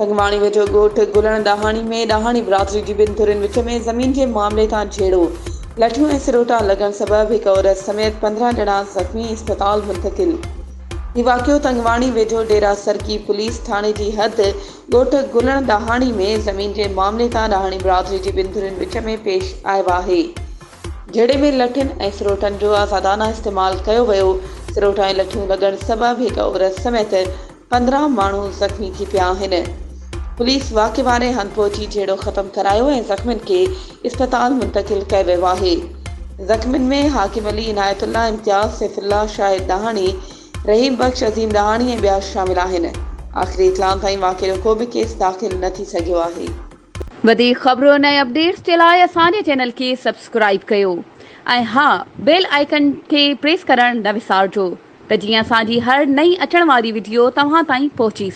تنگواڻي ويجهو ڳوٺ گلڻ ڏاهاڻي ۾ ڏاهاڻي برادري جي ٻن ڌرين وچ ۾ زمين جي معاملي تان جهيڙو، لٺيون ۽ سروٽا لڳڻ سبب هڪ عورت سميت 15 ڄڻا زخمي، اسپتال منتقل. هي واقعو تنگواڻي ويجهو ڊيرا سرڪي پوليس ٿاڻي جي حد ڳوٺ گلڻ ڏاهاڻي ۾ زمين جي معاملي تان ڏاهاڻي برادري جي ٻن ڌرين وچ ۾ پيش آيو آهي. جهيڙي ۾ لٺين ۽ سروٽن جو آزادانه استعمال ڪيو ويو، سروٽا ۽ لٺيون لڳڻ سبب هڪ عورت سميت 15 ماڻهو زخمي ٿي پيا آهن. پوليس واقعي واري هنڌ پهچي جهيڙو ختم ڪرايو ۽ زخمين کي اسپتال منتقل ڪيو ويو آهي. زخمين ۾ حاڪم علي، عنايت الله، امتياز، سيف الله، شاهد ڏاهاڻي، رحيم بخش، عظيم ڏاهاڻي ۽ ٻيا شامل آهن. آخري اطلاعن تائين واقعي جو ڪو به ڪيس داخل نه ٿي سگهيو آهي. وڌيڪ خبرن ۽ اپڊيٽس جي لاء اسان جي چينل کي سبسڪرائيب ڪيو ۽ ها بيل آئيڪن کي پريس ڪرڻ نه وسارجو. ته جيئن اسان جي هر نئين اچڻ واري وڊيو توهان تائين پهچي سگهي.